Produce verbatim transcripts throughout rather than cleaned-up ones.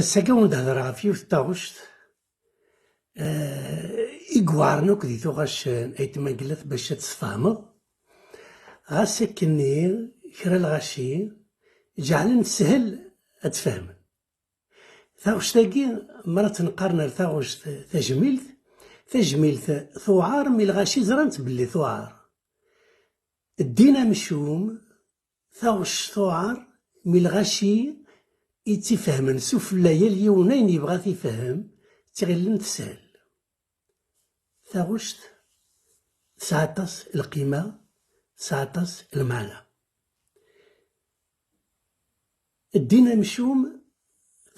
Ass-agi ad d-hedreɣ ɣef yiwet n taɣect, eh, i iweɛren akk di tuɣac n Ayt Mangellat bac ad tt-tfehmeḍ. Ɣas akkenni, kra lɣaci ǧeɛlen teshel ad tt-fehmen. Taɣect-agi, mi ara tt-neqqaren ar taɣect tajmilt, tajmilt tuɛer mi lɣaci ẓran-tt belli tuɛer. Ddin amcum, taɣect tuɛer mi lɣaci i tt-ifehmen sufella yal yiwen ayen yebɣa ad t-ifhem, ttɣilen teshel. Taɣect tesɛa aṭas lqima, tesɛa aṭas lmeɛna. Ddin amcum,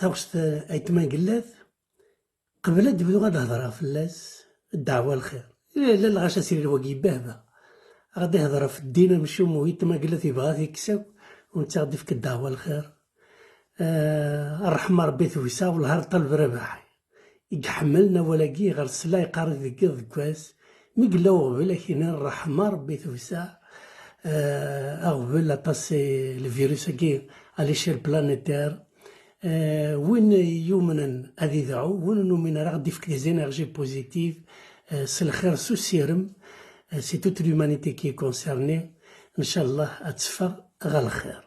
taɣect Ayt Mangellat, qbel ad d-bduɣ ad hedreɣ fell-as, ddeɛwa lxir. Illa lɣaci asrir wagi yebhba. Ad ɣ-d-ihder ɣef ddin amcum u Ayt Mangellat yebɣa ad t-ikkes akk, u netta ad ɣ-d-ifk ddeɛwa lxir. Eh, ṛṛeḥma Ṛebbi tewseɛ, wellah ar ṭṭaleb rabaḥ. I iḥemmlen awal-agi, ɣer sella yeqqar-it deg yiḍ deg wass, mi yella uɣbel, ad k-inin ṛṛeḥma Ṛebbi tewseɛ. Eh, aɣbel, aṭas, eh, lvirus-agi à l'échelle planétaire. Eh, win yumnen ad idɛu, win ur numin ara ad d-ifk des énergies positives, eh, s lxir, s usirem, eh, c'est toute l'humanité qui est concernée. Ncallah ad teffeɣ ɣer lxir.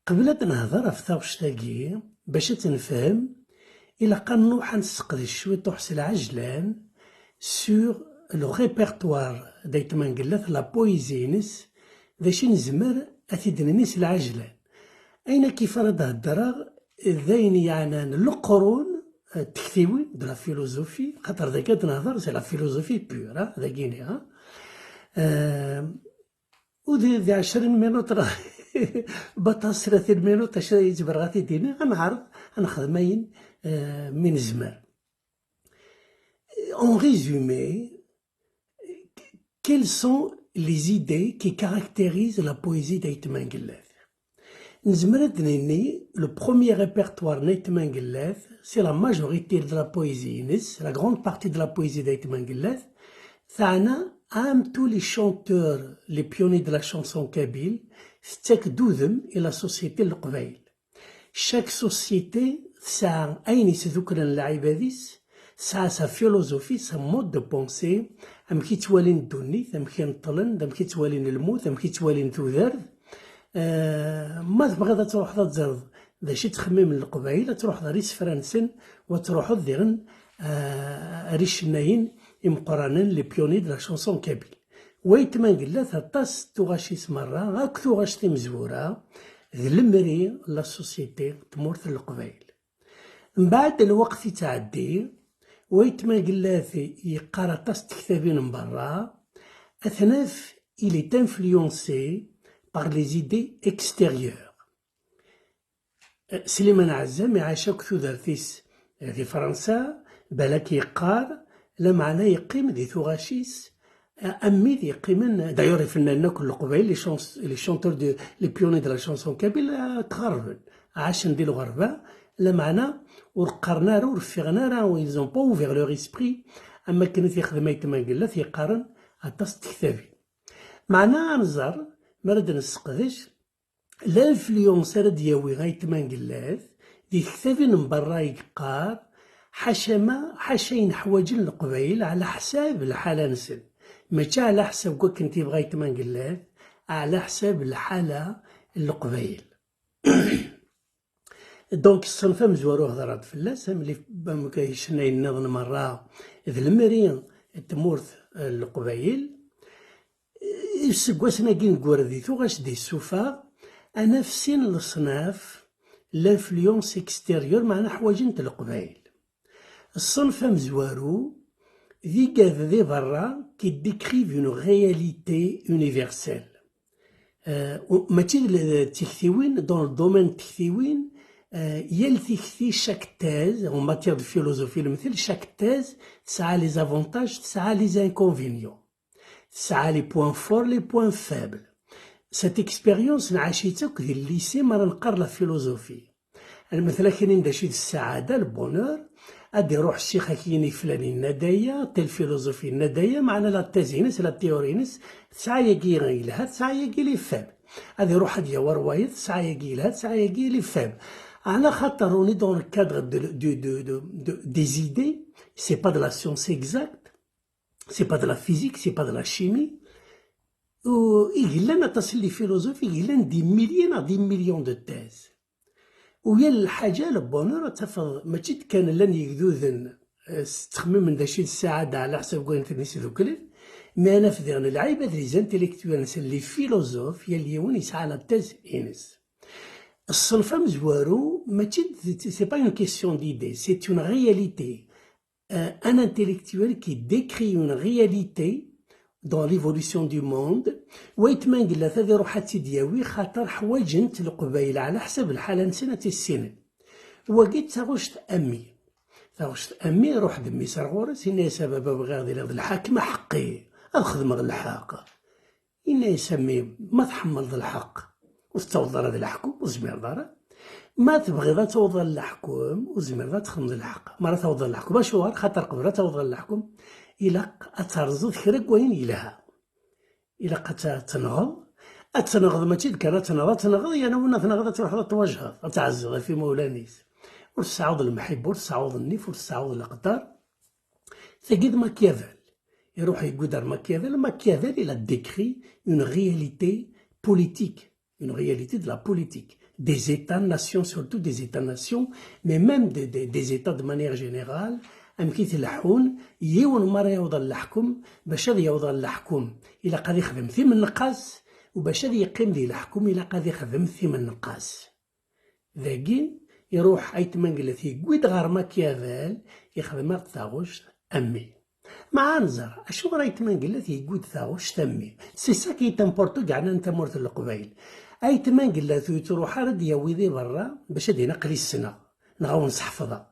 Qbel ad nehder ɣef taɣect-agi, bac ad tt-nefhem, ilaq ad nruḥ ad nesseqdec cwiṭuḥ s lɛejlan sur le répertoire d'Ayt Mangellat, la poésie-ines, d acu i nezmer ad t-id-nini s lɛejlan. Ayen akka i ara d-heddreɣ, d ayen yeɛnan leqrun, eh, tektiwin, de la philosophie, xaṭer dagi ad nehder, c'est la philosophie pure, ah, dagi-ni, ah. Eh, u di, di ɛecrin minut, baṭas tlatin minut, acu i zemreɣ ad t-id-iniɣ, ad neɛreḍ ad nexdem ayen, eh, mi nezmer. En résumé, quelles sont les idées qui caractérisent la poésie d'Ayt Mangellat? Nezmer ad d-nini, le premier répertoire n Ayt Mangellat, c'est la majorité de la poésie-ines, la grande partie de la poésie d'Ayt Mangellat, teɛna, comme tous les chanteurs, les pionniers de la chanson kabyle, tettak-d udem i la société n Leqbayel. Chaque société tesɛa ayen yesduklen lɛibad-is, tesɛa sa philosophie, sa mode de pensée, amek i ttwalin ddunit, amek i neṭṭlen, d amek i ttwalin lmut, amek i ttwalin tudert. Eh, ma tebɣiḍ ad truḥeḍ ad teẓreḍ d acu i ttxemmimen Leqbayel, ad truḥeḍ ar isefra-nsen, u ad truḥeḍ diɣen, eh, ar icennayen imeqqranen, les pionniers de la chanson kabyle. U Ayt Mangellat aṭas n tuɣac-is merra, akk tuɣac timezwura, d lemri n la société, tmurt n Leqbayel. Mbeɛd lweqt ittɛeddi, u Ayt Mangellat yeqqar aṭas n tektabin n berra, ad t-naf, il est influencé par les idées extérieures. Sliman Ɛezzam iɛac akk tudert-is di Fransa, balak yeqqar, lameɛna yeqqim di tuɣac-is, am wid yeqqimen, d'ailleurs, ifennanen akk n Leqbayel, les chans-, les chanteurs de, les pionniers de la chanson kabyle, eh, tɣerrben, ɛacen di lɣerba, lameɛna ur qqaren ara, ur ffiɣen ara, ils ont pas ouvert leur esprit, am wakken i t-ixdem Ayt Mangellat, yeqqaren aṭas n tektabin. Meɛna ad nẓer, mi ara d-nesseqdec, l'influence ara d-yawi Ayt Mangellat di tektabin n berra i yeqqar, ḥaca ma, ḥaca ayen ḥwaǧen Leqbayel ɛla ḥsab lḥala-nsen, mačči ɛla ḥsab n wakken t-ibɣa Ayt Mangellat, ɛla ḥsab lḥala n Leqbayel. Donc, ṣṣenf amezwaru hedreɣ-d fell-as, am lif-, am icennayen nniḍen merra, d lemri n tmurt, eh, n Leqbayel. Iseggasen-agi neggura di tuɣac d isuffeɣ, ad naf sin leṣnaf, l'influence extérieure, meɛna ḥwaǧent Leqbayel. Ṣṣenf amezwaru, d igad di berra qui décrivent une réalité universelle. Euh, u-, mačči d, d tiktiwin, dans le domaine n tektiwin, euh, yal tikti, chaque thèse, en matière de philosophie, lemtel, chaque thèse tesɛa les avantages, tesɛa les inconvénients. Tesɛa les points forts, les points faibles. Cette expérience nɛac-itt akk di lycée mi ara neqqar la philosophie. Lmetl, ad k-inin d acu i d ssaɛada, le bonheur. Ad iruḥ ccix ad k-yini flan yenna-d aya, tel philosophe yenna-d aya, meɛna la thèse-ines, la théorie-ines, tesɛa yagi yelha, tesɛa yagi les faibles. Ad iruḥ ad yawi rwayeḍ, tesɛa yagi yelha, tesɛa yagi les faibles. Ala xaṭer on est dans le cadre de, de, de, de, de, des idées, c'est pas de la science exacte, c'est pas de la physique, c'est pas de la chimie. U i yellan aṭas n les philosophes, i yellan des milliers neɣ des millions de thèses. U yal lḥaǧa, le bonheur, ad tafeḍ, mačči d kan llan yegduden, eh, s-, ttxemmimen d acu i d ssaɛada ɛla ḥsab wayen ten-isduklen, mi ara naf diɣen lɛibad, les intellectuels, les philosophes, yal yiwen yesɛa la thèse-ines. Ṣṣenf amezwaru, mačči d, c'est pas une question d'idée, c'est une réalité. Euh, un intellectuel qui décrit une réalité dans l'évolution du monde, wayt ma yella ad iruḥ ad tt-id-yawi, xaṭer ḥwaǧent Leqbayel ɛla ḥsab lḥala-nsen ad tt-issinen. Wagi d taɣect ammi. Taɣect ammi, iruḥ-d mmi-s ar ɣur-s, yenna-yas: "A baba, bɣiɣ ad iliɣ d lḥakem aḥeqqi, ad xedmeɣ lḥeqq." Yenna-yas: "A mmi, ma tḥemmleḍ lḥeqq, ur tettawḍeḍ ara d leḥkem, ur tezmireḍ ara. Ma tebɣiḍ ad tawḍeḍ ɣer leḥkem, ur tezmireḍ ad txedmeḍ lḥeqq. Ma ara tawḍeḍ ɣer leḥkem, acuɣer? Xaṭer qbel ad tawḍeḍ ɣer leḥkem, ilaq ad terẓeḍ kra n wayen yelha. Ilaq ad t-, ad tenɣeḍ, ad tenɣeḍ, mačči d kan ad tenɣeḍ, ad tenɣeḍ, yerna win ad tenɣeḍ ad truḥeḍ ad twajheḍ, ad tɛezzeḍ ɣef imawlan-is. Ur tesɛuḍ lemḥibba, ur tesɛuḍ nnif, ur tesɛuḍ leqder." Tagi d Machiavel. Iruḥ yewwi-d ar Machiavel. Machiavel, il a décrit une réalité politique, une réalité de la politique, des États-nations, surtout des États-nations, mais même des, des, des États de manière générale, amek i tleḥḥun, yiwen mi ara yaweḍ ɣer leḥkem, bac ad yaweḍ ɣer leḥkem, ilaq ad ixdem timenqas, u bac ad yeqqim di leḥkem, ilaq ad ixdem timenqas. Dagi, iruḥ Ayt Mengellat yewwi-d ɣer Machiavel, ixdem-aɣ-d taɣect ammi. Ma ad nẓer, acuɣer Ayt Mengellat yewwi-d taɣect ammi? C'est ça qui est important, yeɛnan tamurt n Leqbayel. Ayt Mengellat ur yettruḥ ara ad d-yawi di berra bac ad d-yini aql-i ssneɣ, neɣ ad wen-sḥefḍeɣ.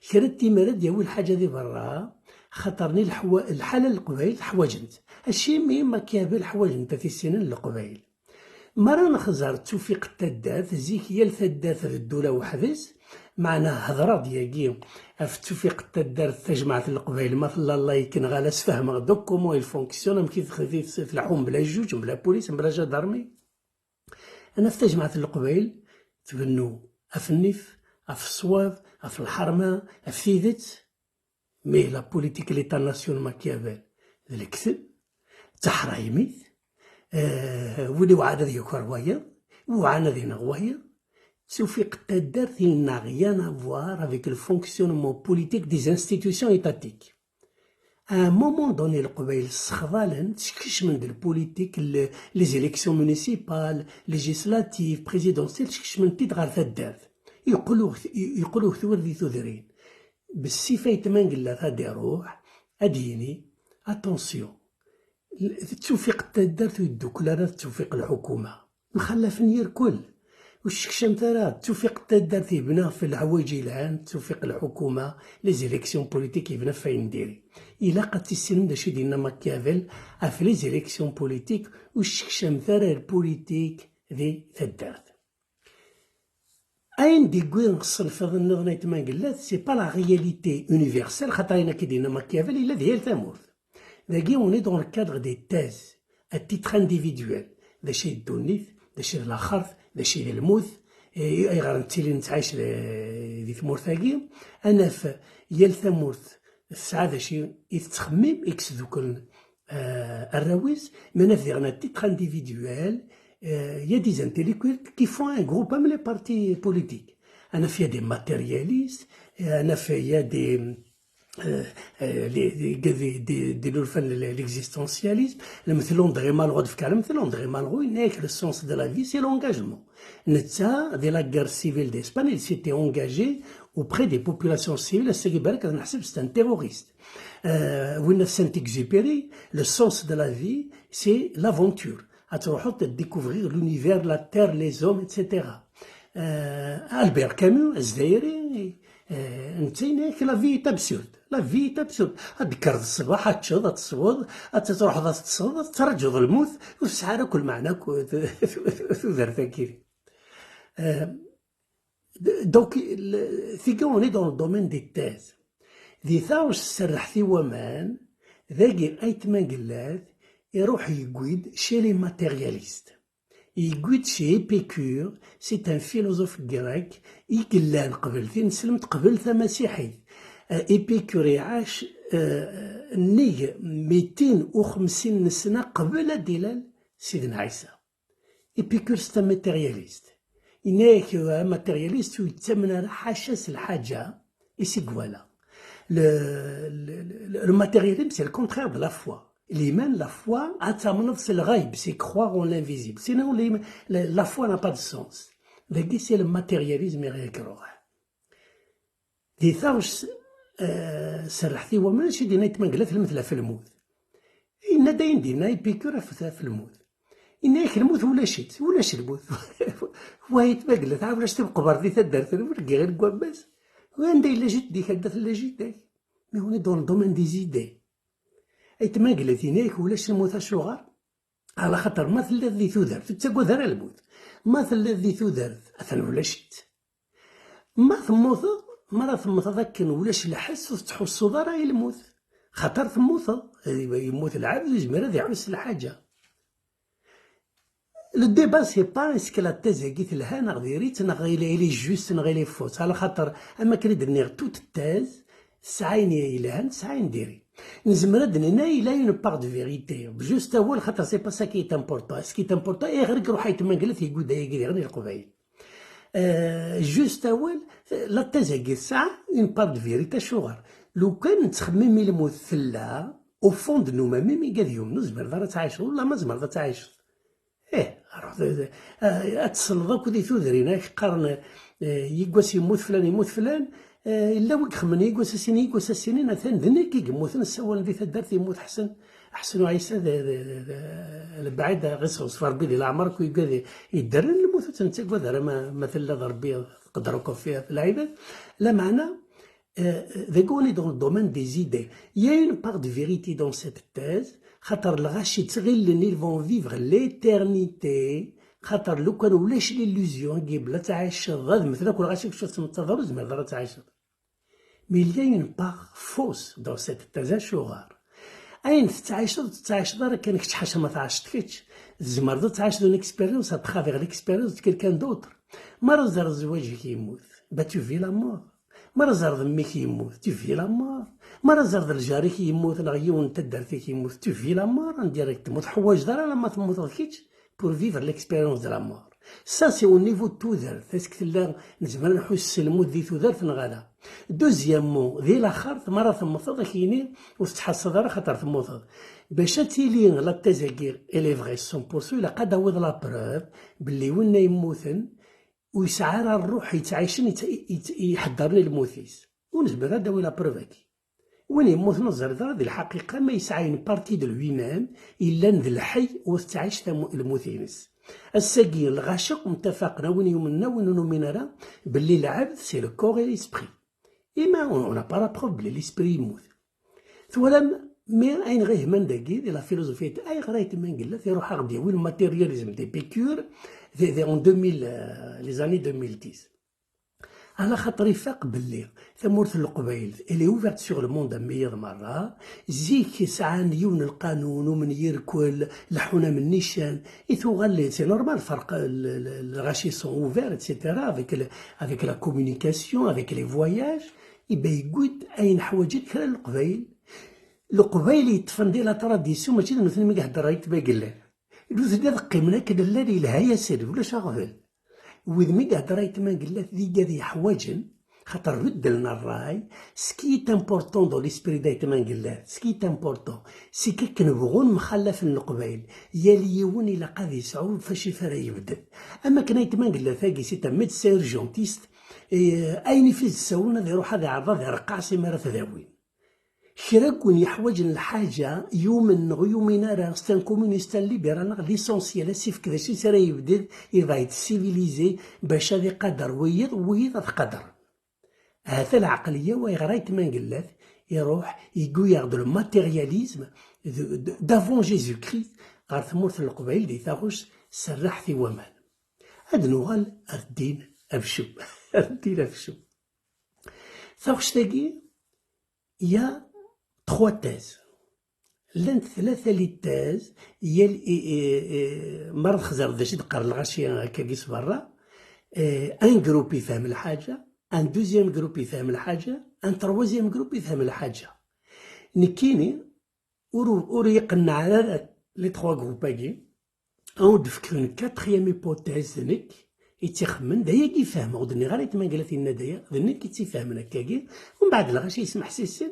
Kra n timera ad d-yawi lḥaǧa di berra, xaṭer-nni leḥwa-, lḥala n Leqbayel ḥwaǧen-tt. Acimi Machiavel ḥwaǧen-t ad t-issinen Leqbayel? Mi ara nexẓer ttufiq n taddart, zik yal taddart d ddula weḥd-s, meɛna hedreɣ-d yagi ɣef ttufiq n taddart, tajmaɛt n Leqbayel, ma tella like neɣ ala, sfehmeɣ-d akk comment il fonctionne, amek i t-, t-, tleḥḥu mebla juj, mebla pulis, mebla jadarmi. Ad naf tajmaɛt n Leqbayel tbennu ɣef nnif, ɣef ṣṣwab, ɣef lḥerma, ɣef tidet. Mais la politique, l'État-nation n Machiavel, d lekdeb, d taḥraymit, eh, win iwɛan ad yaker wayeḍ, iwɛan ad ineɣ wayeḍ. Ttufiq n taddart, il n'a rien à voir avec le fonctionnement politique des institutions étatiques. À un moment donné, Leqbayel ssexḍalen, skecmen-d la politique, le, les élections municipales, législatives, présidentielles, skecmen-t-id ɣer taddart. Yeqqel ug-, yeqqel ugtwir di tudrin. Bessif Ayt Mengellat ad iruḥ, ad d-yini: "Attention, ttufiq n taddart ur yeddukkel ara d ttufiq n lḥukuma. Mxallafen irkel. Ur sekcamt ara, ttufiq n taddart yebna ɣef leḥwayeǧ yelhan, ttufiq n lḥukuma, les élections politiques yebna ɣef wayen n diri." Ilaq ad tissinem d acu i d-yenna Machiavel ɣef les élections politiques, ur sekcamt ara lpulitik di taddart. Ayen d-yewwi ṣṣenf-iḍen nniḍen Ayt Mengellat, c'est pas la réalité universelle, xaṭer ayen akka i d-yenna Machiavel yella di yal tamurt. Dagi, on est dans le cadre des thèses, à titre individuel. D acu i d ddunit, d acu i d laxert, d acu i d lmut, eh, ayɣer nettili nettɛic di, di tmurt-agi, ad naf yal tamurt tesɛa d acu i tettxemmim, i yesduklen, eh, arraw-is, ma naf diɣen à titre individuel, eh, il y a des intellectuels qui font un groupe, même les partis politiques. Ad naf, il y a des matérialistes, eh, ad naf, il y a des, eh, eh, les, les, des, des, des lulfan de l'existentialisme. Lemtel André Malraux, d fkan lemtel André Malraux, il n'est que le sens de la vie, c'est l'engagement. Netta, dès la guerre civile d'Espagne, il s'était engagé auprès des populations civiles, ass-agi balak ad neḥseb c'est un terroriste. Euh, winna Saint-Exupéry, le sens de la vie, c'est l'aventure. Ad truḥeḍ ad découvrir l'univers, la terre, les hommes, et cetera. Euh, Albert Camus, Azdayri, euh, netta yenna-ak la vie est absurde. La vie est absurde. Ad d-tekkreḍ ṣṣbeḥ, ad teččeḍ, ad tesweḍ, ad truḥeḍ ad teṭṭseḍ, ad tettraǧuḍ lmut, ur tesɛi ara akk lmeɛna akk tudert-agi. Euh, d-, donc, le, tigi, on est dans le domaine des thèses. Di taɣect tserreḥt i waman, dagi Ayt Mengellat iruḥ yewwi-d chez les matérialistes. Yewwi-d si Épicure, c'est un philosophe grec i yellan qbel tineslemt qbel tamasiḥit. Euh, Épicure iɛac euh, nnig mitin u xemsin n ssna qbel ad d-ilal Sidna Ɛisa. Épicure c'est un matérialiste. Yenna-yak, euh, un matérialiste ur yettamen ara ḥaca s lḥaǧa i s-iwala. Le, le, le, le matérialisme, c'est le contraire de la foi. L'iman, la foi, ad tamneḍ s lɣayb, c'est croire en l'invisible. Sinon, l'iman, la, la foi n'a pas de sens. Dagi, c'est le matérialisme i ɣ-iruḥ. Di taɣect, euh, serreḥt i waman, acu d-yenna Ayt Mangellat lmetla ɣef lmut? Yenna-d ayen d-yenna Épicure ɣef, ɣef lmut. Yenna-yak lmut ulac-itt, ulac lmut. Wa Ayt Mangellat, ɛawed acu tibqber di taddart, ur giɣ deg wammas. Anda yella jeddi-k, anda tella jida-k? Mais on est dans le domaine des idées. Ayt Mangellat yenna-yak ulac lmut acuɣer? Ala xaṭer ma telliḍ di tudert, ur tettagad ara lmut. Ma telliḍ di tudert, atan ulac-itt. Ma temmuteḍ, mi ara temmuteḍ akken ulac lḥess, ur tettḥussuḍ ara i lmut. Xaṭer temmuteḍ, yemmut lɛebd, ur yezmir ad iɛuss s lḥaǧa. Le débat, c'est pas est-ce que la thèse-agi telha neɣ diri-tt, neɣ il est, il est juste, neɣ il est faux. Ala xaṭer, am akken i d-nniɣ, toute thèse tesɛa ayen yelhan, tesɛa ayen diri. Nezmer ad d-nini, il a une part de vérité. Juste awal, xaṭer c'est pas ça qui est important. Ce qui est important, ayɣer i iruḥ Ayt Mangellat yegguda-agi diɣen i Leqbayel? Euh, juste awal, la thèse-agi tesɛa une part de vérité, acuɣer? Lukan nettxemmim i lmut tella, au fond de nous-mêmes, imi gad yumen, ur tzemreḍ ara ad tɛiceḍ, wala ma tzemreḍ ad tɛiceḍ. Ih, ruḥ, eh, ad tesleḍ akk di tudrin, ak qqaren, eh, yiwwas yemmut flan, yemmut flan, eh, yella wi ixemmen yiwwas ad s-inin, yiwwas ad s-inin, atan d nekk i yemmuten, ssawalen di taddart yemmut Ḥsen, Ḥsen u Ɛisa, d, d, d, d, lebɛid, ɣis ɣeṣṣef Rebbi di leɛmer, ku yugad i, yeddren lmut, ur tt-nettagad ara ma, ma tella d Rebbi, tqedder akk ɣef, ɣef lɛibad. Lameɛna, Euh, dagi on est dans le domaine des idées. Il y a une part de vérité dans cette thèse, xaṭer lɣaci ttɣilen ils vont vivre l'éternité, xaṭer lukan ulac l'illusion-agi bla ttɛiceḍ ad mmten akk lɣaci kečč ur tmettaḍ ara, ur tezmireḍ ara ad tɛiceḍ. Mais il y a une part fausse dans cette thèse, acuɣer? Ayen tettɛiceḍ, ur tettɛiceḍ ara kan kečč, ḥaca ma tɛaceḍ kečč. Tzemreḍ ad tɛiceḍ une expérience à travers l'expérience de quelqu'un d'autre. Mi ara tzerreḍ zzwaǧ-ik yemmut, bah, tu vis la mort. Mi ara tzerreḍ mmi-k yemmut, tu vis la mort. Mi ara tzerreḍ ljar-ik yemmut neɣ yiwen n taddart-ik yemmut, tu vis la mort indirectement. Ur teḥwaǧeḍ ara alamma temmuteḍ kečč pour vivre l'expérience de la mort. Ça, c'est au niveau de tudert. Est-ce que tella, nezmer ad nḥuss s lmut di tudert neɣ ala? Deuxièmement, di laxert, mi ara temmteḍ, ad k-yini ur tettḥassaḍ ara xaṭer temmuteḍ. Bac ad tili la thèse-agi, elle est vraie cent pour cent, ilaq ad d-tawiḍ la preuve belli winna yemmuten ur yesɛi ara ṛṛuḥ yettɛicen, yett-, yett-, iḥeddren i lmut-is. Ur nezmir ad d-tawi la preuve-agi. Win yemmuten ur teẓriḍ ara di lḥaqiqa ma yesɛa une partie de lui-même yellan d lḥey ur tettɛic tamu-, lmut-ines. Ass-agi lɣaci akk mtafaqen, a win yumnen, a win ur numin ara, belli lɛebd c'est le corps et l'esprit. Et ma on n'a pas la preuve belli l'esprit yemmut. Twalam, mais ayen ɣ-ihman dagi di la philosophie, ayɣer Ayt Mangellat iruḥ a ɣ-d-yawi le matérialisme d'Épicure de, de, en deux mille, euh, les années deux mille dix? Ala xaṭer ifaq belli tamurt n Leqbayel, elle est ouverte sur le monde am wiyaḍ merra. Zik sɛan yiwen n lqanun, umenyirkel, leḥḥun am nnican, i tuɣal, c'est normal, ferq, le, le, lɣaci sont ouverts, et cetera, avec le, avec la communication, avec les voyages. Iba yewwi-d ayen ḥwaǧen kra n Leqbayel. Leqbayel yeṭṭfen di la tradition, mačči d nutni mi ihedder Ayt Mangellat. Nutni ad qqimen akken llan yelha-yasen, ulac aɣbel. Wid mi ihedder Ayt Mangellat d igad yeḥwaǧen, xaṭer beddlen ṛṛay. Ce qui est important dans l'esprit d'Ayt Mangellat, ce qui est important, c'est qu'akken bɣun mxallafen Leqbayel, yal yiwen ilaq ad yesɛu facif ara yebded. Am akken Ayt Mangellat-agi, c'est un médecin urgentiste, et, euh, ayen i t-id-ssawlen ad iruḥ ad iɛreḍ ad ireqqeɛ s imi ara t-dawin. Kra n win yeḥwaǧen lḥaǧa, yumen neɣ ur yumin ara, c'est un communiste, un libéral, neɣ l'essentiel, asifk d acu i s ara yebded, il va être civilisé, bac ad iqader wiyiḍ, wiyiḍ ad qadren. Ahat-a lɛeqliya-w ayɣer Ayt Mangellat iruḥ, yewwi-yaɣ-d le matérialisme de, de, d'avant Jésus-Christ ɣer tmurt n Leqbayel di taɣect serreḥt i waman. Ad nuɣal ar ddin abcum. Ar ddin abcum. Taɣect-agi, il y a trois thèses. Llant tlata les thèses, yal i, i, i, mi ara txezreḍ d acu i d-qqaren lɣaci akkagi s berra, eh, un groupe yefhem lḥaǧa, un deuxième groupe yefhem lḥaǧa, un troisième groupe yefhem lḥaǧa. Nekkini ur, ur yi-qenneɛ ara les trois groupes-agi. Ad d-fkeɣ une quatrième hypothèse d nekk i tt-ixemmen, d ayagi i fehmeɣ, ur d-nniɣ ara i tmangla tinna d aya, d nekk i tt-ifehmen akkagi, umbeɛd lɣaci yesmeḥsisen,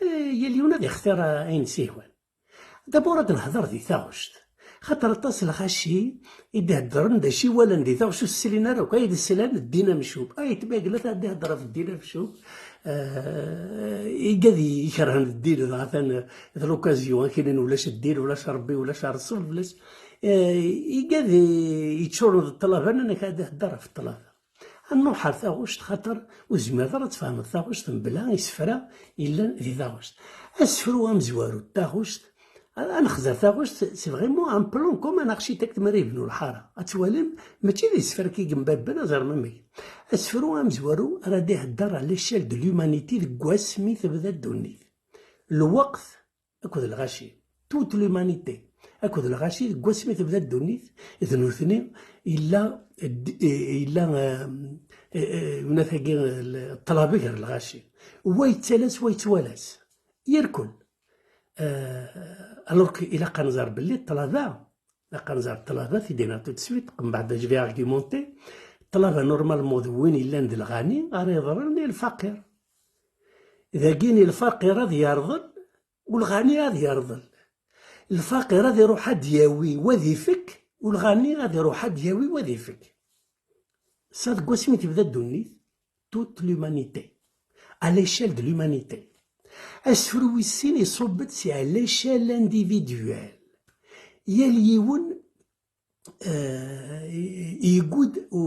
eh, yal yiwen ad ixtir, eh, ayen s-ihwan. D'abord ad nehder di taɣect, xaṭer aṭas lɣaci i d-heddren d acu i walan di taɣect ur s-slin ara akk, ay d-slan ddin amcum, ay tmagla ad d-ihedder ɣef ddin amcum, eh, igad i ikerhen ddin, dɣa atan d l'occasion, akinin ulac ddin, ulac Rebbi, ulac Ṛsul, ulac, eh, igad i yeččuren d ṭṭlaba, nnan-ak ad d-ihedder ɣef ṭṭlaba. Ad nruḥ ar taɣect, xaṭer ur tezmireḍ ara ad tfehmeḍ taɣect mebla isefra yellan di taɣect. Asefru amezwaru n taɣect, ad nexzer taɣect, c'est vraiment un plan comme un architecte mi ara yebnu lḥara. Ad twalim, mačči d isefra i yembabben, ad ẓrem amek. Asefru amezwaru ara d-ihedder à l'échelle de l'humanité deg wasmi tebda ddunit. Lweqt akked lɣaci, toute l'humanité, akked lɣaci deg wasmi tebda ddunit, d nutni yella d-, yella, eh, eh, eh, wnat-agi, eh, ṭṭlaba gar lɣaci. Wa yettalas, wa yettwalas. Irkul. Eh, alors que ilaq ad nẓer belli ṭṭlaba, ilaq ad nẓer ṭṭlaba, t-id-iniɣ tout de suite, mbeɛd je vais argumenter, ṭṭlaba normalement d win yellan d lɣani ara yeḍren i lfaqir. Dagini lfaqir ad yerḍel, u lɣani ad yerḍel. Lfaqir ad iruḥ ad d-yawi, wa ad ifek, u lɣani ad iruḥ ad d-yawi, wa ad ifek. Ça deg wasmi tebda ddunit, toute l'humanité, à l'échelle de l'humanité. Asefru wis sin iṣubb-d si à l'échelle individuelle. Yal yiwen, euh, i, i, yeggudd u,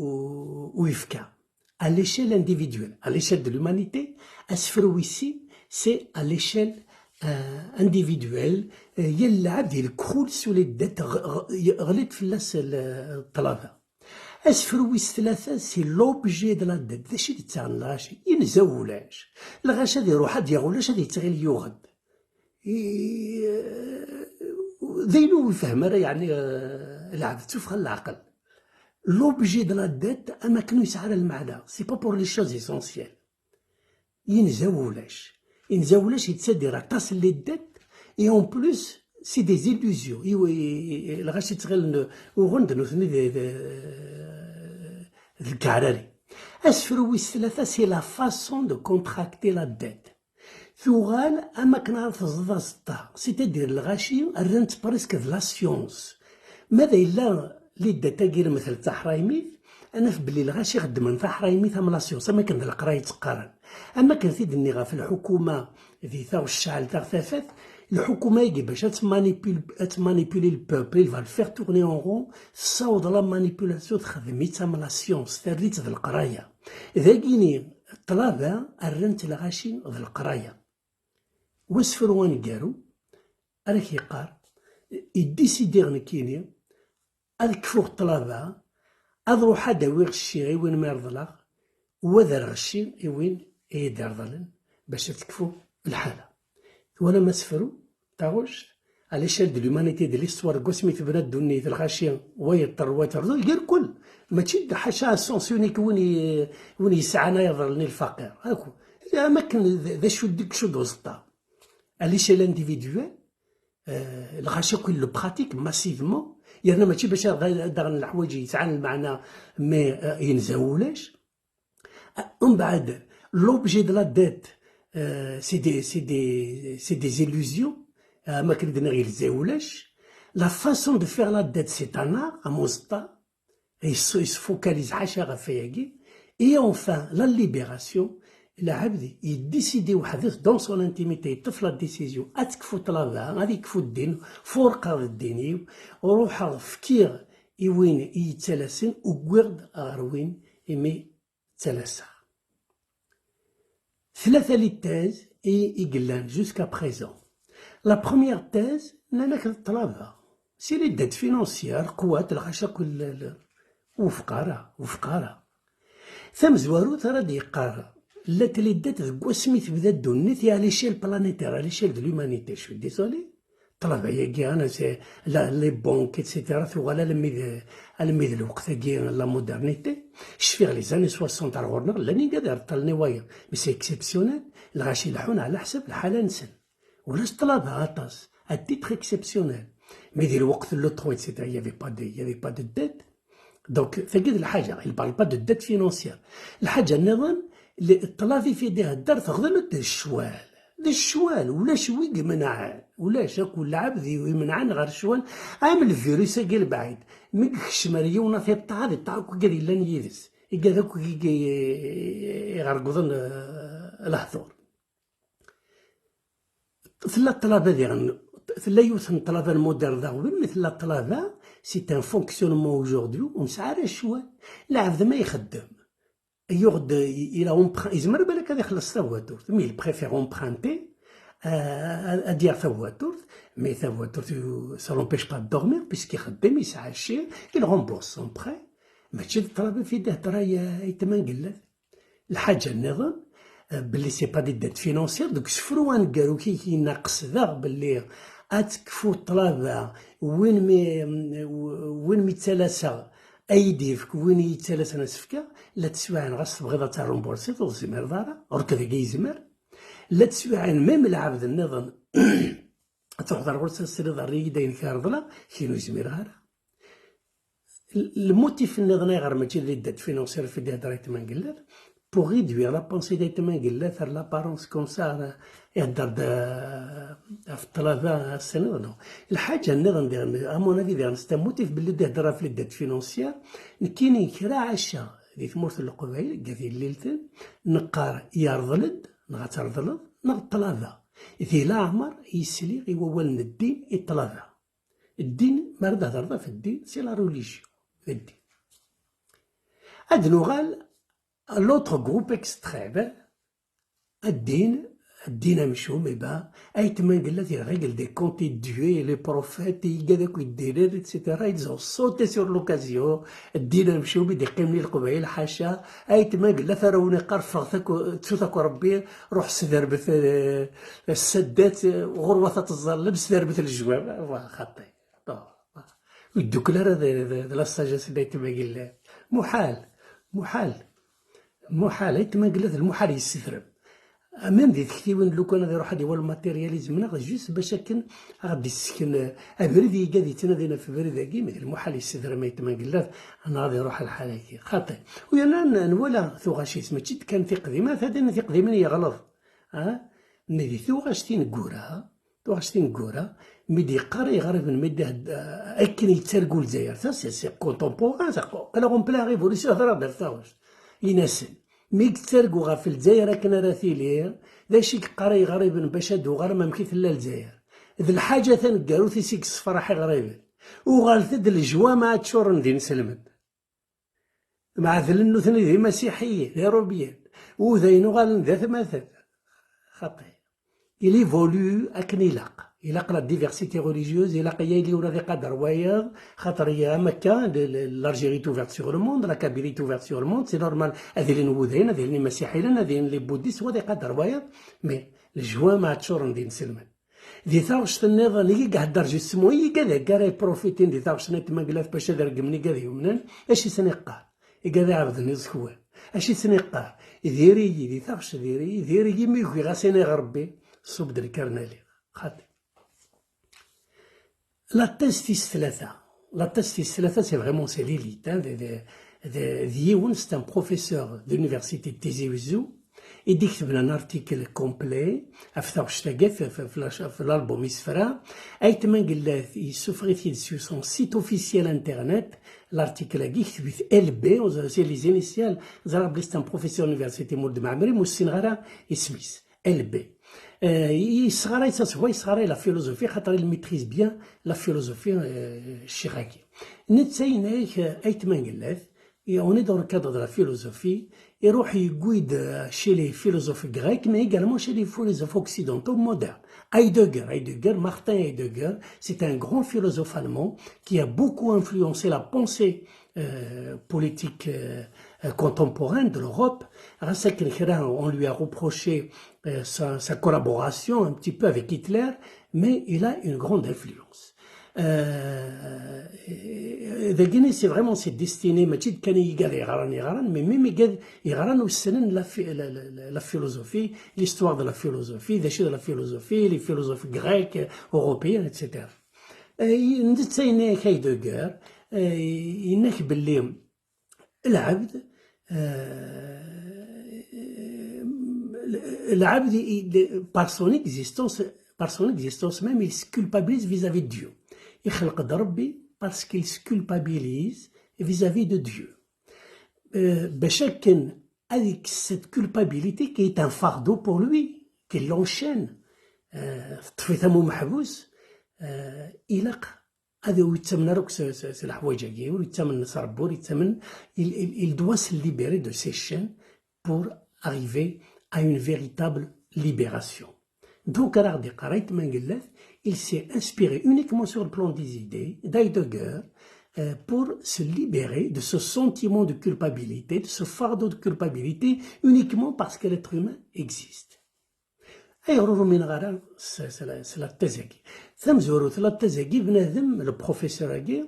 u, u yefka. À l'échelle individuelle, à l'échelle de l'humanité, asefru wis sin, c'est à l'échelle, euh, individuelle. Euh, yal lɛebd ilekxul s ula d ddett, ɣ-, ɣ-, ɣlit fell-as l-, ṭṭlaba. Asefru wis tlata, c'est l'objet de la dette. D acu i d-ttaɣen lɣaci? Yenza ulac. Lɣaci ad iruḥ ad yaɣ ulac, ad yettɣil yuɣ-d. I-, d ayen ur yefhem ara, yeɛni, eh, lɛebd ttufɣa n leɛqel. L'objet de la dette, am akken ur yesɛi ara lmeɛna. C'est pas pour les choses essentielles. Yenza ulac. Yenza ulac yettadir aṭas n les dettes, et en plus, c'est des illusions. I, i, i, lɣaci ttɣilen uɣen-d nutni d, d, d lkeɛrari. Asefru wis tlata, c'est la façon de contracter la dette. Tuɣal am akken ara teẓḍ aẓeṭṭa, c'est-à-dire lɣaci rran-tt presque d la science. Ma d yella les dettes-agi lemtel d taḥraymit, ad naf belli lɣaci xeddmen taḥraymit am la science, am akken d leqraya i tt-qqaren. Am akken t-id-nniɣ ɣef lḥukuma di taɣect ccɛel taɣ tafat, lḥukuma-agi bac ad tmanipul-, ad tmanipuli le peuple, il va le faire tourner en rond, tessaweḍ la manipulation, texdem-itt am la science, terr-itt d leqraya. Dagini, ṭṭlaba rran-tt lɣaci d leqraya. Wasefru aneggaru, ara k-yeqqar, iddisidiɣ nekkini ad kfuɣ ṭṭlaba, ad ruḥeɣ ad awiɣ cci i win mi reḍleɣ, u ad rreɣ cci i win i yi-d-ireḍlen bac ad tekfu lḥala. Twalam asefru, taɣect, à l'échelle de l'humanité, de l'histoire, deg wasmi tebna ddunit, lɣaci, wa yeṭṭer, wa yeṭṭer, irkul. Mačči d ḥaca à sens unique win i, win yesɛan ay iḍarren i lfaqir. Akk. Am akken d, d acu deg acu d uẓeṭṭa. À l'échelle individuelle, euh, lɣaci akk le pratique massivement, yerna mačči bac ad, ad aɣen leḥwayeǧ yesɛan lmeɛna, mais, euh, yenza ulac. Umbeɛd, l'objet de la dette, euh, c'est des, c'est des, c'est des illusions. Euh, am akken d-nniɣ, yenza ulac. La façon de faire la dette, c'est un art, am uẓeṭṭa. Il se, il se focalise ḥaca ɣef wayagi. Et enfin, la libération, lɛebd yeddisidi weḥd-s dans son intimité, yeṭṭef la décision, ad tekfu ṭṭlaba, ad yekfu ddin, furqeɣ d ddin-iw, ruḥeɣ fkiɣ i win i yettalasen, uwwiɣ-d ɣer win imi ttalaseɣ. Tlata les thèses i, i yellan jusqu'à présent. La première thèse, nnan-ak d ṭṭlaba. C'est les dettes financières, lqewwat, lɣaci akk l-, l-, ufqara, ufqara. Tamezwarut ara d-yeqqar, llant les dettes deg wasmi tebda ddunit, et à l'échelle planétaire, à l'échelle de l'humanité, je suis désolé. ṭṭlaba-agi, les banques, et cetera, tuɣal almi d, almi d lweqt-agi, la modernité. Cfiɣ les années soixante ar ɣur-neɣ llan igad ireṭṭalen i wayeḍ, mais c'est exceptionnel. Lɣaci leḥḥun ɛla ḥsab lḥala-nsen. Ulac ṭṭlaba aṭas, à titre exceptionnel. Mais di lweqt n l'euro, et cetera, il y avait pas de, il y avait pas de dette. Donc, tagi d lḥaǧa, il parle pas de dette financière. Lḥaǧa nniḍen, ṭṭlaba i d-ihedder, teɣdem-d d ccwal. D ccwal, ulac wi imenɛen, ulac akk lɛebd i imenɛen ɣer ccwal. Am lvirus-agi lbaɛid, mi yekcem ar yiwen a tiṭṭeɛ, ad iṭṭeɛ akk igad yellan yid-s. Igad akk i, i, iɣergḍen, eh, lehdur. Tella ṭṭlaba diɣen, tella yiwet n ṭṭlaba n moderne d aɣbel, mais tella ṭṭlaba, c'est un fonctionnement aujourd'hui, ur nesɛi ara ccwal. Lɛebd ma ixeddem, yuɣ-d, il a emprunt, yezmer balak ad ixelleṣ tawaturt, mais il préfère emprunter, euh, ad yaɣ tawaturt, mais tawaturt, ça l'empêche pas de dormir, puisqu'il ixeddem, yesɛa cci, il rembourse son prêt. Mačči d ṭṭlaba fi d-ihedder ay, ay tmangellat. Lḥaǧa nniḍen, eh, belli c'est pas des dettes financières, deg usefru aneggaru-k yenna qesdeɣ belli ad tekfu ṭṭlaba win mi, win mi ttalaseɣ ad yi-d-yefk, win i yi-ttalasen ad s-fkeɣ, la teswiɛin ɣas tebɣiḍ ad terrumbursiḍ ur tezmireḍ ara, ɣur-k dagi yezmer. La teswiɛin même lɛebd nniḍen, ad truḥeḍ ar ɣur-s ad s-tiniḍ err-iyi-d ayen i k-reḍleɣ, kini ur zmireɣ ara. Lmutif nniḍen ayɣer mačči d les dettes financières fi d-ihedder Ayt Mangellat, pour réduire la pensée d'Ayt Mangellat ar l'apparence comme ça, ihedder-d, euh, ɣef ṭṭlaba ass-nniḍen. Lḥaǧa nniḍen diɣen, à mon avis diɣen, c'est un motif belli d-ihedder ɣef les dettes financières. Nekkini kra ɛaca di tmurt n Leqbayel, deg At Yellilten, neqqar yerḍel-d, neɣ ad terḍleḍ, neɣ ṭṭlaba. Di leɛmer yesliɣ i wawal n ddin i ṭṭlaba. Ddin, mi ara d-hedreḍ ɣef ddin, c'est la religion, d ddin. Ad nuɣal à l'autre groupe extrême, ddin, ddin amcum, eh ben, Ayt Mangellat, il règle des comptes, et Dieu et les prophètes, et igad akk ddinen, et cetera. Ils ont sauté sur l'occasion. Ddin amcum i d-iqqimen i Leqbayel, ḥaca. Ayt Mangellat ara wen-iqqar ffɣet akk, ttut akk Rebbi, ruḥ sderbet, eh, ssaddat, eh, ɣurwat ad teẓẓallem, sderbet lejwab. Wa, xaṭi. Ur ddukkel ara d, d, d la sagesse n Ayt Mangellat. Muḥal, muḥal, muḥal. Ayt Mangellat d lmuḥal yessedrem. Même di tektiwin, lukan ad iruḥ ad iwali matérialisme, neɣ juste bac akken ad ɣ-d-issken, eh, abrid i igad yettnadin ɣef ubrid-agi, mais d lmuḥal yessedrem Ayt Mangellat, neɣ ad iruḥ lḥal-agi. Xaṭi. U yerna n-, nwala tuɣac-is, mačči d kan tiqdimin, ad d-nini tiqdimin yeɣleḍ. Ah? Mais di tuɣac tineggura, tuɣac tineggura, mi d-yeqqar i yiɣriben, mi d-, akken yettargu Lezzayer, ça, c'est, c'est contemporain, ça, qalaɣ on plein révolution, hḍra-d ar taɣect. Ini-asen, mi yettargu ɣef Lezzayer akken ara tili, d acu i yeqqar i yiɣriben bac ad d-uɣalem amek i tella Lezzayer? D lḥaǧa taneggarut i s-yessefraḥ iɣriben. Uɣalet-d lejwameɛ ččuren d inselmen. Mɛedlen nutni d imasiḥiyen, d iṛubiyen. Udayen uɣalen d atmaten. Xaṭi. Il évolue akken ilaq. Ilaq la diversité religieuse, ilaq yali ula d iqader wayeḍ, xaṭer ya am akka, le, le, l'Algérie est ouverte sur le monde, la Kabylie est ouverte sur le monde, c'est normal, ad ilin wudayen, ad ilin imasiḥiyen, ad ilin les bouddhistes, wa d iqader wayeḍ, mais lejwameɛ ččuren d inselmen. Di taɣect nniḍen i ihedder justement i igad-agi ara iprofitin di taɣect n Ayt Mangellat bac ad regmen igad yumnen, acu i sen-iqqar? Igad iɛebden iẓekwan, acu i sen-iqqar? Diri-yi di taɣect, diri-yi, diri-yi, mi ugiɣ ad s-iniɣ Rebbi, ṣubb-d lkar n aliɣ. Xaṭi. La thèse tis tlata. La thèse tis tlata, c'est vraiment, c'est l'élite, hein, de, de, de, de yiwen, c'est un professeur d'université de Tizi Ouzou, i d-iketben un article complet ɣef taɣect-agi, f, f, f, f l'album Isefra. Ayt Mangellat yessufeɣ-it-id sur son site officiel internet, l'article-agi, yekteb-it L B, c'est les initiales, ẓriɣ belli c'est un professeur d'université, Mulud Mɛemmri, ur ssineɣ ara isem-is. L B. Euh, yesɣaray, ça se voit, yesɣaray la philosophie, xaṭer il maîtrise bien la philosophie, euh, ccix-agi. Netta yenna-ak, euh, Ayt Mangellat, et on est dans le cadre de la philosophie, iruḥ yewwi-d, euh, chez les philosophes grecs, mais également chez les philosophes occidentaux modernes. Heidegger, Heidegger, Martin Heidegger, c'est un grand philosophe allemand qui a beaucoup influencé la pensée, euh, politique, euh, euh, contemporaine de l'Europe. Ɣas akken kra, on lui a reproché euh, sa, sa collaboration un petit peu avec Hitler, mais il a une grande influence. Euh, dagini, c'est vraiment ses destinées, mačči d kan i yigad yeɣran yeɣran, mais même igad yeɣran ur ssnen la, la, la, la philosophie, l'histoire de la philosophie, d acu d la philosophie, les philosophes grecs, européens, et cetera. Euh, netta yenna-yak Heidegger, euh, yenna-k belli lɛebd, euh, lɛebd, il, par son existence, par son existence même, il se culpabilise vis-à-vis de Dieu. Ixleq-d Rebbi parce qu'il se culpabilise vis-à-vis de Dieu. Euh, bac akken ad yekkes cette culpabilité qui est un fardeau pour lui, qui l'enchaîne, euh, teṭṭef-it am umeḥbus, euh, ilaq ad ur yettamen ara akk s, s, s leḥwayeǧ-agi, ur yettamen s Rebbi, ur yettamen, il, il, il doit se libérer de ces chaînes pour arriver à une véritable libération. Donc, ara ɣ-d-iqqar Ayt Mangellat, il s'est inspiré uniquement sur le plan des idées d'Heidegger euh, pour se libérer de ce sentiment de culpabilité, de ce fardeau de culpabilité, uniquement parce que l'être humain existe. Ayɣer ur umineɣ ara s, s, s la thèse-agi? Tamezwarut, la thèse-agi, bnadem, le professeur-agi,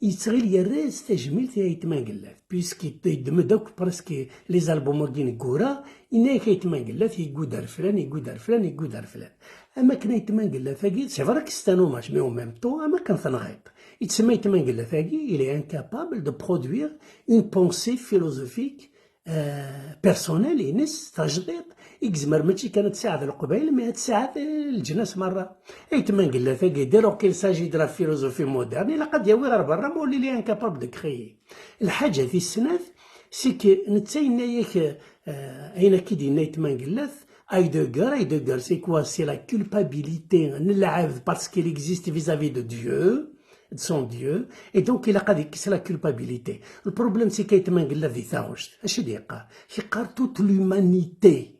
yettɣil yerra-as tajmilt i Ayt Mangellat, puisque yeddem-d akk presque les albums-agi ineggura, yenna-yak Ayt Mangellat yeggudd ar flan, yeggudd ar flan, yeggudd ar flan. Am akken Ayt Mangellat-agi, c'est vrai que c'est un hommage, mais en même temps, am akken tenɣiḍ. Yettsemma Ayt Mangellat-agi, il est incapable de produire une pensée philosophique euh, personnelle-ines, tajdiṭ, i yezmer mačči kan ad tsaɛed Leqbayel, mais ad tsaɛed, euh, leǧnas merra. Ayt Mangellat-agi, dès lors qu'il s'agit de la philosophie moderne, ilaq ad yawi ɣer berra, ma ur yelli incapable de créer. Lḥaǧa tis snat, c'est que netta yenna-yak, euh, ayen akka i d-yenna Ayt Mangellat, Heidegger, Heidegger, c'est quoi? C'est la culpabilité n lɛebd parce qu'il existe vis-à-vis de Dieu, de son Dieu, et donc ilaq ad yekkes la culpabilité. Le problème, c'est qu'Ayt Mangellat di taɣect, acu i d-yeqqar? Yeqqar toute l'humanité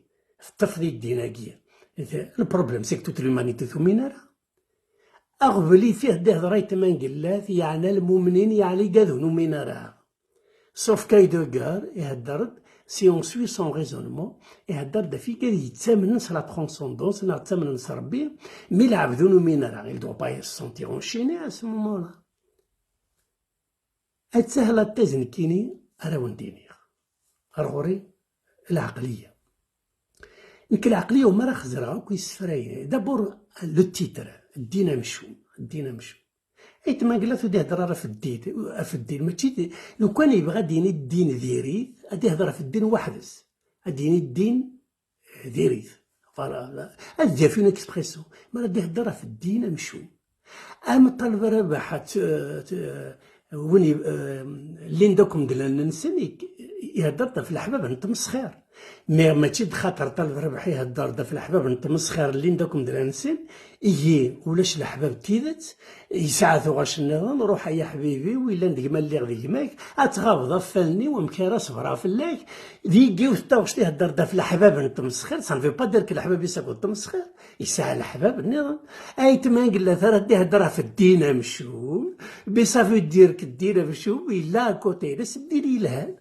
teṭṭef di ddin-agi. Le problème, c'est que toute l'humanité ur tumin ara. Aɣbel i d-ihder Ayt Mangellat, yeɛna lmumnin, yeɛna igad ur numin ara. Sauf qu'Heidegger ihedder-d, si on suit son raisonnement, ihedder-d ɣef igad yettamnen s la transcendance, neɣ ttamnen s Rebbi, mi lɛebd ur numin ara, il doit pas se sentir enchaîné à ce moment-là. Attah la thèse nekkini ara wen-d-iniɣ. Ar ɣur-i lɛeqliya. Nekk lɛeqliya umi ara xezreɣ akk isefra-agi. D'abord, le titre, ddin amcum, ddin amcum. Ayt Mangellat ur d-ihedder ara ɣef ddin, ɣef ddin, mačči d, lukan yebɣa ad d-yini ddin diri-t, ad d-ihedder ɣef ddin weḥd-s. Ad d-yini ddin diri-t. Voilà, ad d-yaf une expression. Mi ara d-ihedder ɣef ddin amcum. Am Ṭaleb Rabeḥ, t-, t-, win i, eh, llin-d akk medden-nsen, i, ihedder-d ɣef leḥbab n tmesxir. Mais mačči d xaṭer Ṭaleb Rabeḥ ihedder-d ɣef leḥbab n tmesxir llin-d akk medden-nsen, ihi ulac leḥbab n tidet, yesɛa tuɣac nniḍen, ruḥ ay aḥbib-iw, yellan d gma lliɣ d gma-k, ad tɣabeḍ ɣef wallen-iw, amek ara ṣebreɣ fell-ak? D yigi yiwet n taɣect ihedder-d ɣef leḥbab n tmesxir, ça ne veut pas dire que leḥbab-is akked tmesxir, yesɛa leḥbab nniḍen. Ayt Mangellat ara d-ihedder ɣef ddin amcum, mais ça veut dire que ddin amcum yella à côté-ines ddin yelhan.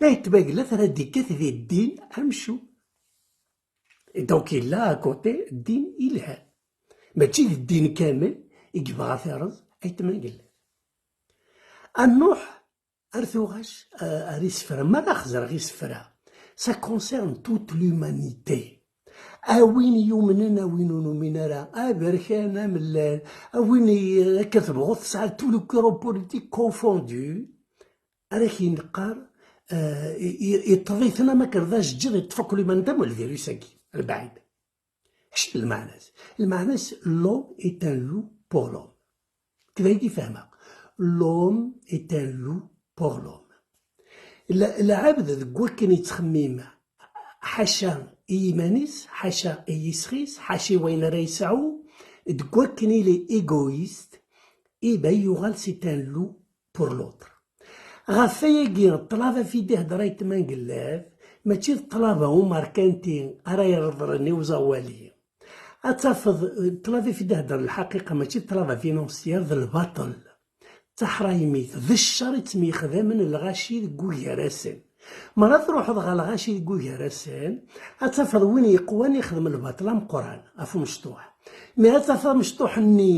Ayt Mangellat ara d-ikkat di ddin amcum. Et donc yella à côté ddin yelhan. Mačči d ddin kamel i yebɣa ad t-irẓ Ayt Mangellat. Ad nruḥ ar tuɣac, eh, ar isefra. Mi ara xezreɣ isefra, ça concerne toute l'humanité. A win yumnen, a win ur numin ara, aberkan, amellal, a win i, akka tebɣuḍ, tesɛa tout le corps politique confondu, ara k-ineqqar, eh, i, i, iṭṭeḍ-iten am akken d ajeǧǧiḍ, iṭṭef akk liman d amel virus-agi, lbaɛid. Acu d lmeɛna-s? Lmeɛna-s, l'homme est un loup pour l'homme. Kra i fehmeɣ. L'homme est un loup pour l'homme. La-, lɛebd deg wakken yettxemmim ḥaca i yiman-is, ḥaca i yisɣi-s, ḥaca i wayen ara yesɛu, deg wakken il est égoïste, eh ben, yuɣal c'est un loup pour l'autre. Ɣef wayagi, ṭṭlaba fi d-ihder Ayt Mangellat, mačči d ṭṭlaba umerkanti ara ireḍlen i uẓawali. Ad tafeḍ, eh, ṭṭlaba fi d-ihder lḥaqiqa, mačči d ṭṭlaba financière, d lbaṭel. D taḥraymit, d ccer i ttemyexdamen lɣaci deg wugar-asen. Mi ara truḥeḍ ɣer lɣaci deg ugar-asen, ad tafeḍ win yeqwan ixdem lbaṭel ameqqran ɣef umecṭuḥ. Mi ara tafeḍ amecṭuḥ-nni,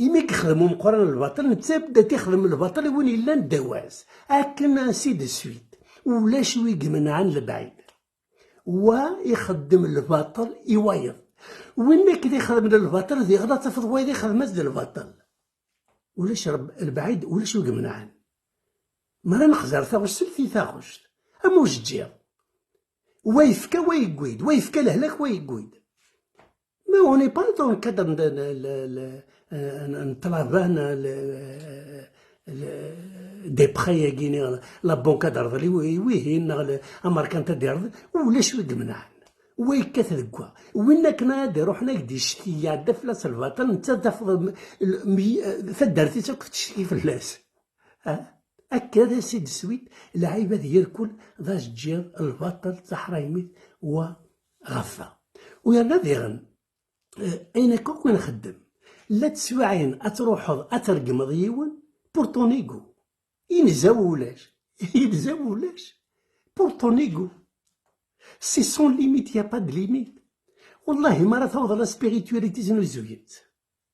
imi yexdem umeqqran lbaṭel, netta yebda ixdem lbaṭel i win yellan ddaw-as. Akken ainsi de suite. Ulac wi imenɛen lebɛid. Wa ixeddem lbaṭel i wayeḍ. Win akken ixedmen lbaṭel diɣen ad tafeḍ wayeḍ ixdem-as-d lbaṭel. Ulac reb-, lebɛid, ulac wi imenɛen. Mi ara nexzer taɣect i taɣect, am ujeǧǧiḍ. Wa yefka, wa yewwi-d, wa yefka lehlak, wa yewwi-d. Mais on n'est pas dans le cadre de, de, de, de, euh, n ṭṭlaba, le, le, des prêts-agi, la banque ad d-terḍel i wi-, i wihin, neɣ le, amerkanti ad d-yerḍel, ulac wi imenɛen. Wa yekkat deg wa. Win akken ad d-iruḥen ad d-icetki, iɛedda fell-as lbaṭel, netta ad tafeḍ m-, l-, mi-, taddart-is akk tettcetki fell-as. Ah, akka d ainsi de suite, lɛibad irkul d ajeǧǧiḍ, lbaṭel, d taḥraymit, wa ɣef wa. U yerna diɣen, eh, ayen akka akk i nxeddem, la teswiɛin ad truḥeḍ ad tregmeḍ yiwen, pour ton ego. Inza ulac. Inza ulac. Pour ton ego. C'est sans limite, y a pas de limite. Wallahi, mi ara taweḍ la spiritualité znuzuyen-tt.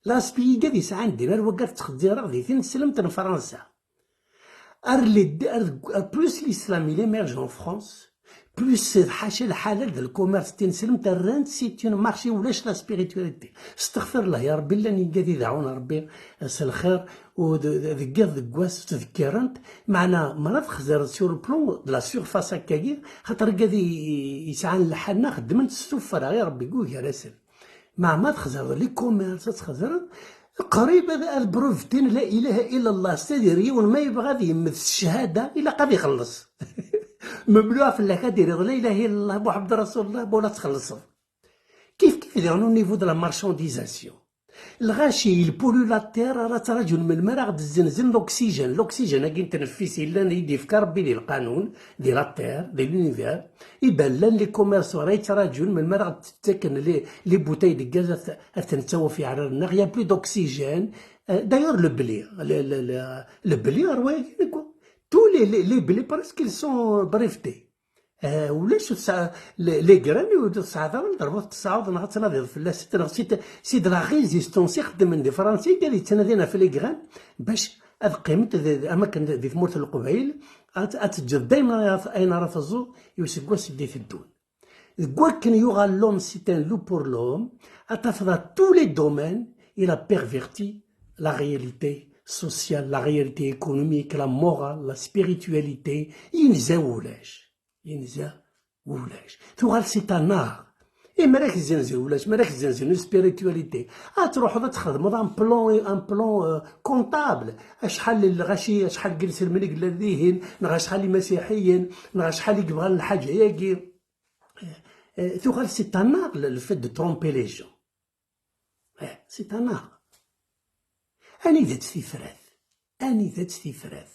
L'aspect igad yesɛan ddin, ar waggar ttxezzireɣ di tineslemt n Fransa. Ar lid-, ar deg-, ar plus l'islam il émerge en France, plus ḥaca lḥalal d lkumirs d tineslemt rran-tt, c'est une marché, ulac la spiritualité. Stexfirllah ya Rebbi, llan igad i deɛɛun Rebbi s lxir, u d-, d-, deg yiḍ deg wass ttdekkirent, meɛna mara txezreḍ sur le plan de la surface akkagi, xaṭer igad i, i, yesɛan lḥanna xeddmen-t s tuffra i Rebbi deg ugar-asen. Meɛma txezreḍ les commerces, ad txezreḍ, qrib ad, ad brevetin la ilaha illa Allah, c'est-à-dire yiwen ma yebɣa ad yemmet s ccahada, ilaq ad ixelleṣ. Memluɛ fell-ak ad d-tiniḍ la ilaha illa Allah, Muḥemmed Rasulullah, bon, ad txellṣeḍ. Kif kif diɣen au niveau de la marchandisation. Lɣaci, il pollue la terre, ara ttraǧun melmi ara ɣ-d-zzenzen l'oxygène. L'oxygène-agi n tneffis yellan i d-yefka Rebbi di lqanun, di la terre, di l'univers. Iban llan les commerçants ara yettraǧun melmi ara ɣ-d-ttaken les, les bouteilles de gaz ad, ad ten-nettawi ɣef yeɛrar-nneɣ. Il y a plus d'oxygène. Euh, d'ailleurs, le blé, le, le, le, le blé, ar wayagi, quoi. Tous les, les, les blés, presque, ils sont brevetés. Ah, ulac ur tesɛa-, le-, les graines ur tesɛiḍ ara lderba ur tesɛiḍ neɣ ad tnadiḍ fell-as, neɣ c'est, c'est de la résistance i xeddmen di Fransa i gad yettnadin ɣef les graines bac ad qqiment d, d, am akken di tmurt n Leqbayel, ad, ad teǧǧeḍ daymen ayen ara, ayen ara teẓẓuḍ i useggas i d-iteddun. Deg wakken yuɣal l'homme c'est un loup pour l'homme, ad tafeḍ à tous les domaines il a perverti la réalité sociale, la réalité économique, la morale, la spiritualité, yenza ulac. Yenza ulac. Tuɣal c'est un art. Et mi ara k-zzenzen ulac, mi ara k-zzenzen spiritualité, ad truḥeḍ ad txedmeḍ un plan, un plan, euh, comptable. Acḥal n lɣaci, acḥal n yiselmen i yellan dihin, neɣ acḥal n imasiḥiyen, neɣ acḥal i yebɣan lḥaǧa-agi. Euh, euh, tuɣal c'est un art, le, le fait de tromper les gens. Eh, c'est un art. Anida-tt tifrat? Anida-tt tifrat?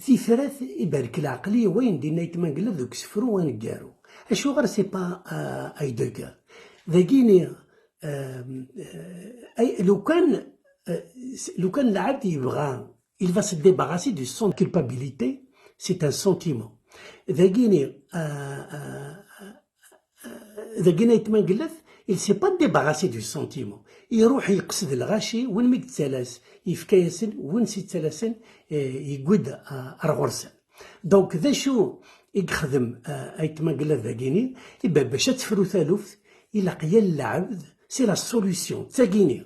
Tifrat, ibarek leɛqel, i wayen d-yenna Ayt Mangellat deg usefru aneggaru. Acuɣer c'est pas, euh, Heidegger? Dagini, euh, euh, ay, lukan, euh, s-, lukan lɛebd yebɣa, il va se débarrasser de son culpabilité, c'est un sentiment. Dagini, euh, euh, Dagini Ayt Mangellat, il s'est pas débarrassé du sentiment. Iruḥ yeqsed lɣaci, win mi yettalas, yefka-yasen, win s-yettalasen, eh, yewwi-d, ah, ar ɣur-sen. Donc, d acu i yexdem, ah, Ayt Mangellat dagini? Iba bac ad tefru taluft, ilaq yal lɛebd, c'est la solution, d tagini.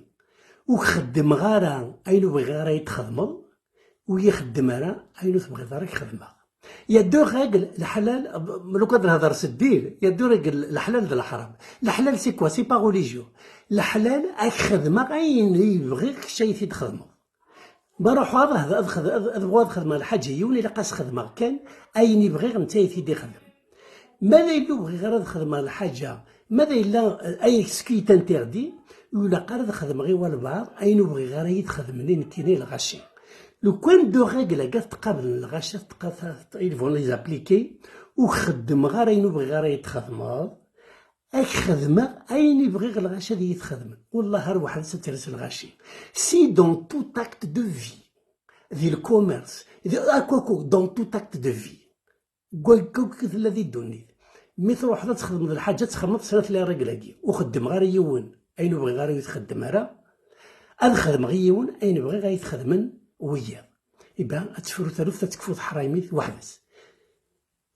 Ur xeddmeɣ ara ayen ur bɣiɣ ara i txedmeḍ, ur yi-xeddem ara ayen ur tebɣiḍ ara i k-xedmeɣ. Il y a deux règles, leḥlal, lukan ad nehder s ddin, il y a deux règles, leḥlal d leḥram. Leḥlal, c'est quoi? C'est pas religieux. Leḥlal, ad k-xedmeɣ ayen i bɣiɣ kečč ay t-id-xedmeḍ. Ma ruḥeɣ ad, ad, ad, ad, ad bɣuɣ ad xedmeɣ lḥaǧa i yiwen, ilaq ad s-xedmeɣ kan ayen i bɣiɣ netta ay t-id-ixdem. Ma d ayen ur bɣiɣ ara ad xedmeɣ lḥaǧa, ma d ayla, eh, ayen ce qui est interdit, ur ilaq ara ad xedmeɣ i walbeɛḍ ayen ur bɣiɣ ara i yi-d-xedmen i nekkini lɣaci. Lukan deux règles-agi ad tqablen lɣaci, ad tqa-, ils vont les appliquer, ur xeddmeɣ ara ayen ur bɣiɣ ara i yi-d-txedmeḍ, ad k-xedmeɣ ayen i bɣiɣ lɣaci ad yi-t-xedmen. Wallah ar weḥd-s ad ters lɣaci. Si dans tout acte de vie, di le commerce, di, akk, akk, dans tout acte de vie, deg wakk i tella di ddunit. Mi truḥeḍ ad txedmeḍ lḥaǧa, ad txedmeḍ snat les règles-agi. Ur xeddmeɣ ara i yiwen ayen ur bɣiɣ ara ur t-xeddem ara. Ad xedmeɣ i yiwen ayen bɣiɣ ad t-xedmen wiyaḍ. Iban ad tefru taluft, ad tekfu teḥraymit weḥd-s.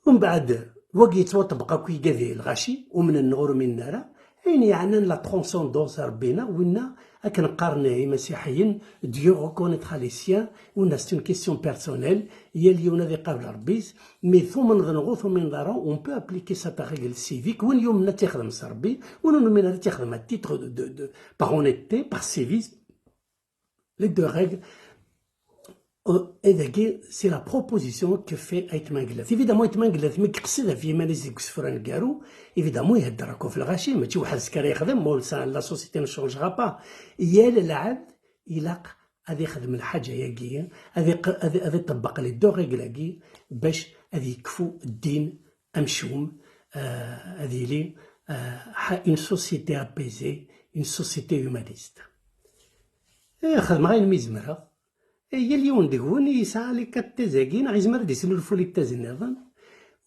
Umbeɛd, wagi yettwaṭebbeq akk i yigad i lɣaci, umnen neɣ ur uminen ara. Ayen yeɛnan la transcendance, Rebbi-neɣ, winna akken qqaren imasiḥiyen, Dieu reconnaîtra les siens, winna c'est une question personnelle, yal yiwen ad iqabel Rebbi-s, mi tumneḍ neɣ ur tumineḍ ara, on peut appliquer cette règle civique, win yumnen ad tt-ixdem s Rebbi, win ur numin ara ad tt-ixdem à titre de, de, de, par honnêteté, par civisme. Les deux règles, euh, et dagi, c'est la proposition que fait Ayt Mangellat. Évidemment, Ayt Mangellat, mi yeqsed ɣef yiman-is deg usefru aneggaru, évidemment, ihedder akk ɣef lɣaci, mačči weḥd-s kan ara yexdem, ur sa-, la société ne changera pas. Yal lɛebd ilaq ad ixdem lḥaǧa-yagi, ad iq-, ad, ad iṭebbeq les deux règles-agi bac ad yekfu ddin amcum, euh, ad yili, euh, ha-, une société apaisée, une société humaniste. Eh, xedmeɣ ayen mi zemreɣ. Eh, yal yiwen deg-wen yesɛa les quatre thèses-agi, neɣ yezmer ad yesnulfu les thèses nniḍen.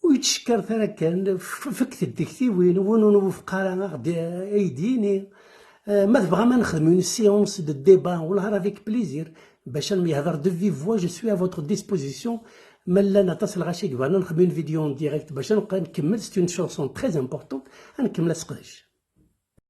Ur yettcekkar ara kan, f-, fket-d tiktiwin, win ur nwufeq ara aɣ-d, eh, ay d-yini. Eh, ma tebɣam ad nexdem une séance de débat, wellah avec plaisir, bac ad nemyehder de vive voix, je suis à votre disposition. Ma llan aṭas n lɣaci i yebɣan ad nexdem une vidéo en direct, bac ad nqen-, nkemmel, c'est une chanson très importante, ad nkemmel aseqdec.